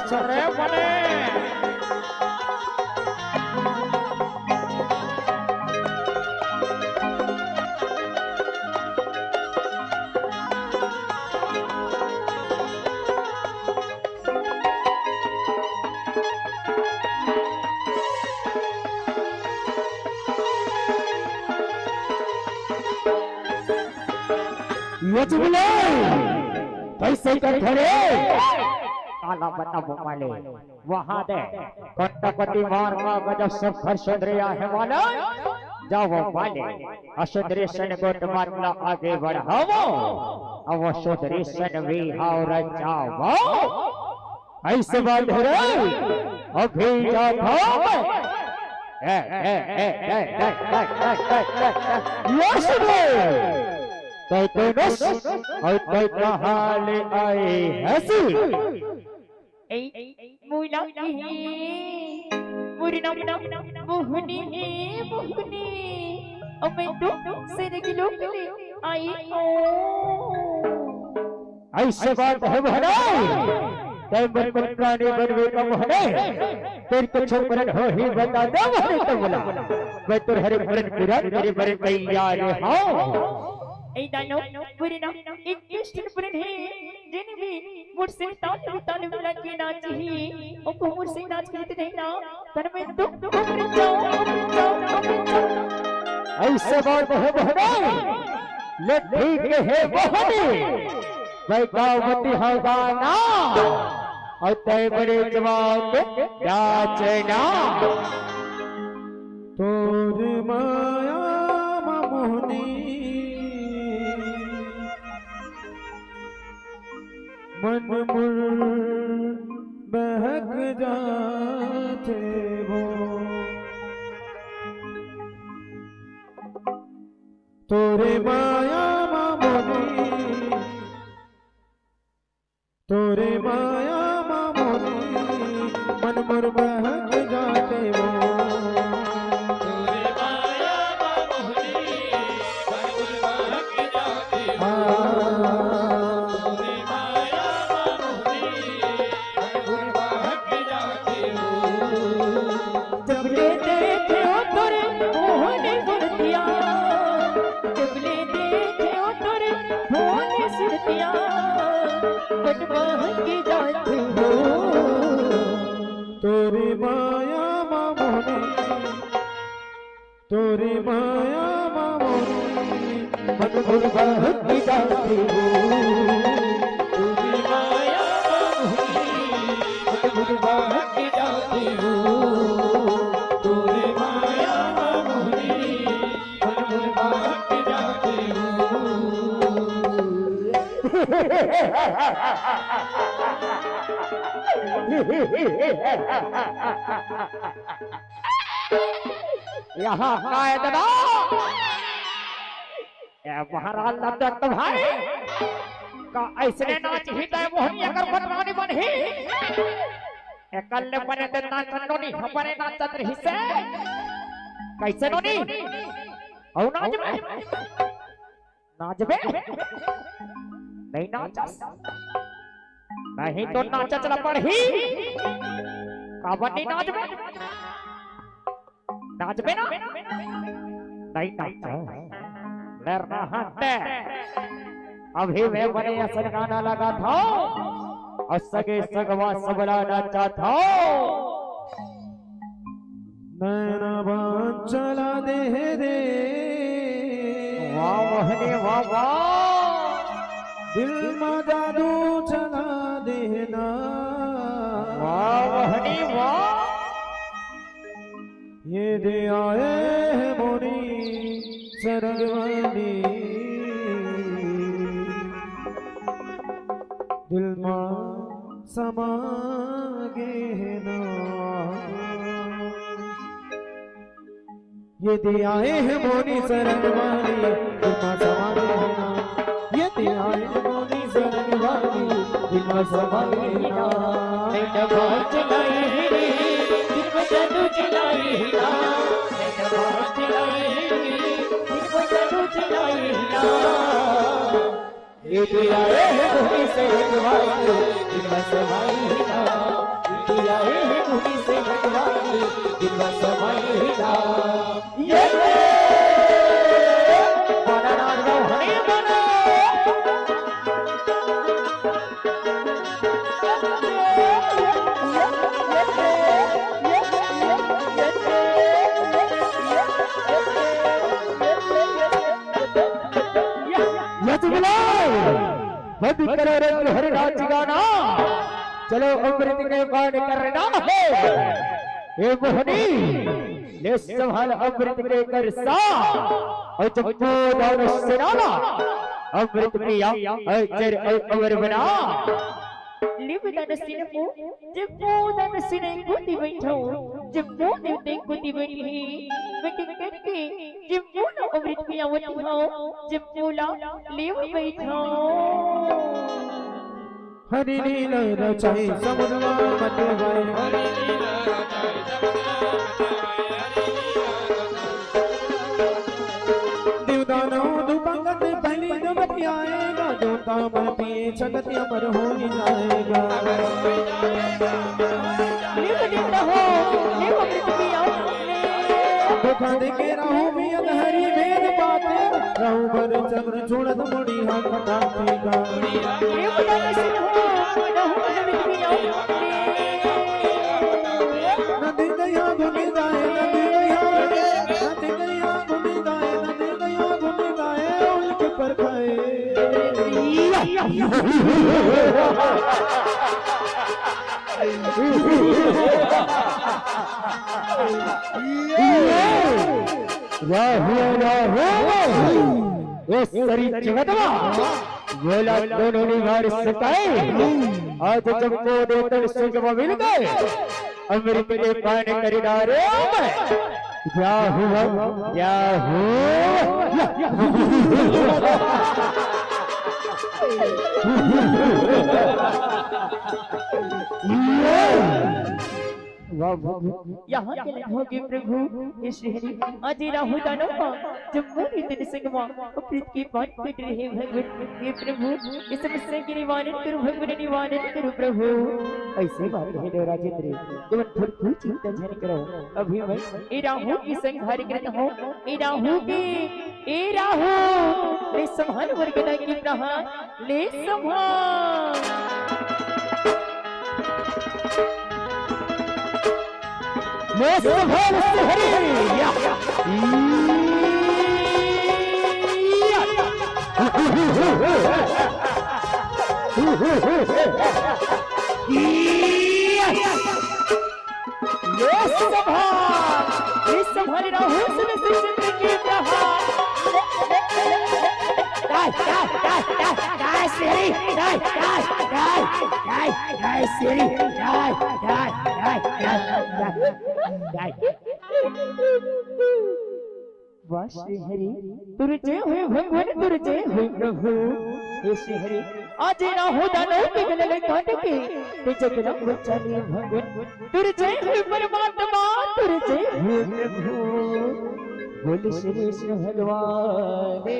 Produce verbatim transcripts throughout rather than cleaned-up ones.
सुन रे बने। ये चुगले, कैसे कर धरे? काला बताबो माले, वहाँ दे, कट्टापति मार का गजब सब घर सुंदरे आहे वाला, जावो माले, असुंदरे सन गोट मातला आगे बढ़ावो, अब असुंदरे सन विहाव रचावो। ऐसे बात है रे, अभी जात हूँ। ए, ए, ए, ए, ए, ए, ए, ए, ए, ए, ये सुनो। तै कोनस, और तै कहाँ ले आए हसी? ए, मुला की, मुरी नाम, नाम, मोहनी है, मोहनी। अब मैं तो सिर की लोकली आई हूँ। ऐसे बात है मोहने, तै मन मन प्राणी बनवे का मोहने, तेरे को छोकरन हो ही बता दे मोहने तमला। मैं तो हरे मरन पूरा तेरे मरन तैयार हूँ। ए दानो, पूरे ना, एक कृष्ण पूरे है, जिन भी मोर से ताल भी ताल मिला के नाच ही, ओ को मोर से नाच के नहीं ना, तन में दुख, दुख, दुख, दुख, दुख। ऐसे बात है मोहने, ले ठीक है मोहनी, मैं गावती हूँ गाना, और तै बड़े जवाब जाचना। तोर माया मा मोहनी, मन मुर बहक जाथे वो। तोरे माया मा मोहनी, तोरे माया मा मोहनी, मन मोर बहक जाथे वो। तोरे माया मा मोहनी, मन मोर बहक जाथे वो। हाँ। तोरे माया मा मोहनी, मन मोर बहक जाथे वो। जब ले देखे हो तोरे मोहनी सुरतिया, जब ले देखे हो तोरे मोहनी सुरतिया, मन बहक जाथे वो। तोरे माया मा मोहनी, तोरे माया मा मोहनी, मन मोर बहक जाथे वो। तोरे माया मा मोहनी, मन मोर बहक जाथे वो। तोरे माया मा मोहनी, मन मोर बहक जाथे वो। यहाँ का है दादा? ए महाराज लद्दत भाई, का ऐसने नाच ही तय मोहनी अगर बनवानी बनही? एकल ले बने ते नाच नोनी, हमरे नाचत रही से। कैसे नोनी? औ नाच में? नाचबे? नहीं नाचस? नहीं तो नाचच ला पड़ही। काबर नहीं नाचबे? नाचबे ना? नहीं नाच। ले रहते। अभी मैं बने असन गाना लगात हूँ। और सगे सगवा सबला नाचत हूँ। नैना बान चला दे रे। वाह मोहनी, वाह, वाह। दिल मा जादू चला दे ना। वाह मोहनी, वाह। ये दे आए हैं मोरी सरगवानी। दिल मा समा गे ना। ये दे आए हैं मोरी सरगवानी, दिल मा समा गे ना। ये दे आए हैं मोरी सरगवानी, दिल मा समा गे ना। मैं तो बहुत चलाई है रे, दिल मा जादू चलाई है ना। मैं तो बहुत चलाई है रे, दिल मा जादू चलाई है ना। ये दे आए हैं मोरी सरगवानी, दिल मा समा गे ना। करो रे हरि नाच गाना, चलो अमृत के पान करना है। ए मोहनी, ले संभाल अमृत के करसा, और जब को दान सेनाला, अमृत पिया, और जर और अमर बना। ले बता न सिनमो, जब को दान सिने को दी बैठो, जब को देवते को दी बैठी, मैं टिकट के जम्मू ला अमृत पियावत हव, जम्मू ला लेव बइठव। हरि लीला रचाई समुद्रमा मत बाए। देवदानव दू पंगत पहली दो बतियाएगा, दो तामर पिए छगत अमर हो ही जाएगा। लेव देवता हो, लेव अमृत पियाओ। धोखा दे के राहु भी अनहरी भेद पाते, राहु बर चंद्र छोड़त मुड़ी हाथ खटाती का। देवता कैसे हो, राहु अमृत पियाओ। नदी गया घूमी जाए, नदी गया, नदी गया घूमी जाए, नदी गया घूमी जाए, उनके पर खाए। वाह, वाह, वाह। ए सरी जगतवा, गोला दोनों निगार सताए। आज जब को देतन सुजवा मिल गए, अमृत के पान करिदारे में। क्या हुआ, क्या हुआ? वाह, वाह, वाह। यहाँ के लग होगे प्रभु, हे श्री हरि। आज राहु दानव मा जम्मू नितिन संगमा अमृत के पान कर रहे भगवान। हे प्रभु, इस समस्या के निवारण करो भगवान, निवारण करो प्रभु। ऐसे बात है देव राजेंद्र, तुम थोड़ी कोई चिंता झन करो। अभी मैं ए राहु के संहार करत हूँ, ए राहु के, ए राहु, ए संहार वर्गदा की प्रहार ले संभाल। ले संभाल श्री हरि। या। या। ये संभाल, ये संभाल राहु सुन सिंह के प्रहार। काय, काय, काय, काय, काय श्री, काय, काय, काय, काय, काय श्री, काय, काय, काय, काय, काय। वाह श्री हरि, तोर जय होय भगवान, तोर जय होय प्रभु। हे श्री हरि, आज राहु दानव के गले ल काट के तैं जगदम्ब बचा ले भगवान। तोर जय होय परमात्मा, तोर जय होय प्रभु। बोल श्री विष्णु भगवान की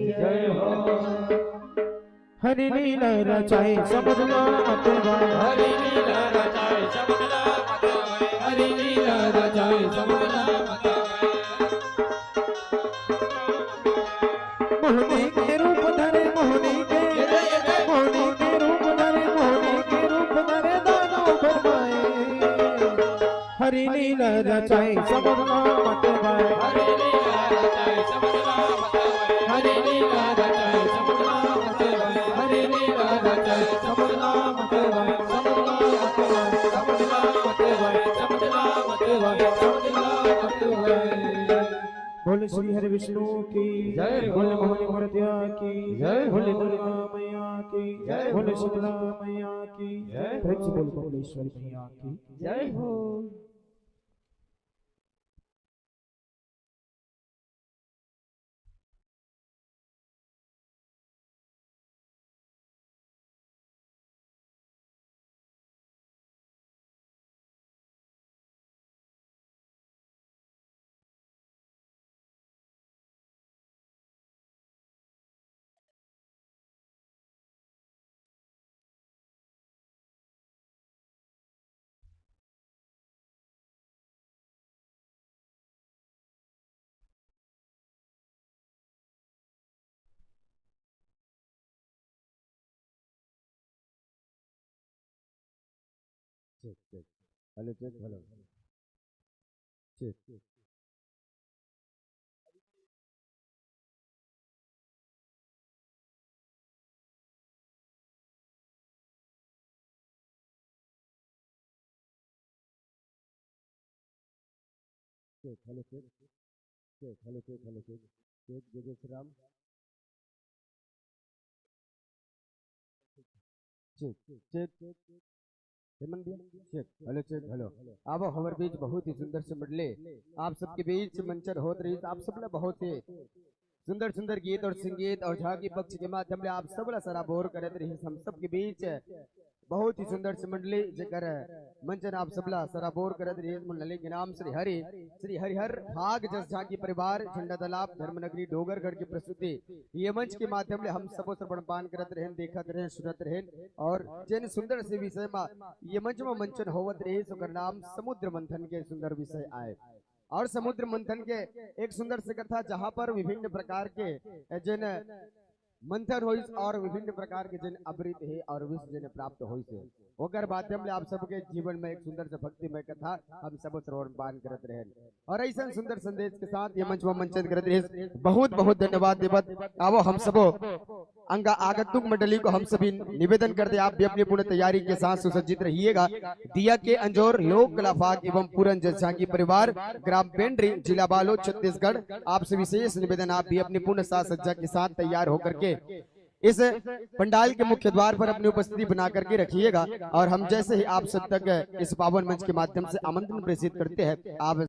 जय हो। हरि लीला रचाए समुद्रमा मत बाए। हरि लीला रचाए समुद्रमा मत बाए। हरि लीला रचाए समुद्रमा मत बाए। मोहनी के रूप धरे, मोहनी के, मोहनी के रूप धरे, मोहनी के रूप धरे दानव भरमाए। हरि लीला रचाए समुद्रमा मत बाए। हरि लीला रचाए समुद्रमा मत बाए। हरि लीला रचाए समुद्रमा मत बाए। हरि लीला रचाए समुद्रमा मत बाए। समुद्रमा मत बाए। समुद्रमा मत बाए। समुद्रमा मत बाए। समुद्रमा मत बाए। बोल श्री हरि विष्णु की जय हो। बोल मोहनी मूर्तिया की जय हो। बोल दुर्गा मैया की जय बोल हो। शीतला मैया की जय प्रेम से हो। बोल कमलेश्वरी मैया की जय हो। Check, check. Hello, check, hello. Check. Check, hello check. Check, hello check, hello check. Check, जय जय श्री राम। Check, check. हेमंत भैया, चेक, हेलो चेक, हेलो। अब हमर बीच बहुत ही सुंदर से मंडली आप सबके बीच मंचन होत रहिस, आप सब ला बहुत ही सुंदर सुंदर गीत और संगीत और झांकी पक्ष के माध्यम ले आप सब ला सराबोर करत रहिस। हम सबके बीच बहुत ही सुंदर से मंडली जेकर मंचन आप सब ला सराबोर करत रहिस, मंडली के नाम श्री हरि, श्री हरिहर भाग जस झांकी परिवार, झंडा तालाब, धर्मनगरी, डोंगरगढ़ की प्रस्तुति। ये मंच के माध्यम ले हम सबो श्रवण पान करत रहेन, देखत रहेन, सुनत रहेन और जेन सुंदर से विषय मा ये मंच मा मंचन होवत रहिस, ओकर नाम समुद्र मंथन के सुंदर विषय आय। और समुद्र मंथन के एक सुंदर से कथा, जहाँ पर विभिन्न प्रकार के जेन मंथन होइस और विभिन्न प्रकार के जेन अमृत हे और विष जेन प्राप्त होइस हे, ओकर माध्यम ले आप सबके जीवन में एक सुंदर से भक्तिमय कथा हम सब श्रवण पान करत रहेन। और ऐसा सुंदर संदेश के साथ ये मंच में मंचन करत रहे, बहुत बहुत धन्यवाद देवत। आवो हम सबो अंगा आगंतुक मंडली को हम सभी निवेदन करते, आप भी अपनी पूर्ण तैयारी के साथ सुसज्जित रहिएगा। दिया के अंजोर लोक कला भाग एवं पूरन जस झांकी परिवार, ग्राम पेंड्री, जिला बालोद, छत्तीसगढ़, आपसे विशेष निवेदन, आप भी अपनी पूर्ण साज सज्जा के साथ तैयार होकर के इस पंडाल के मुख्य द्वार पर अपनी उपस्थिति बना करके रखिएगा। और हम जैसे ही आप सब तक इस पावन मंच के माध्यम से आमंत्रण प्रेषित करते हैं, आप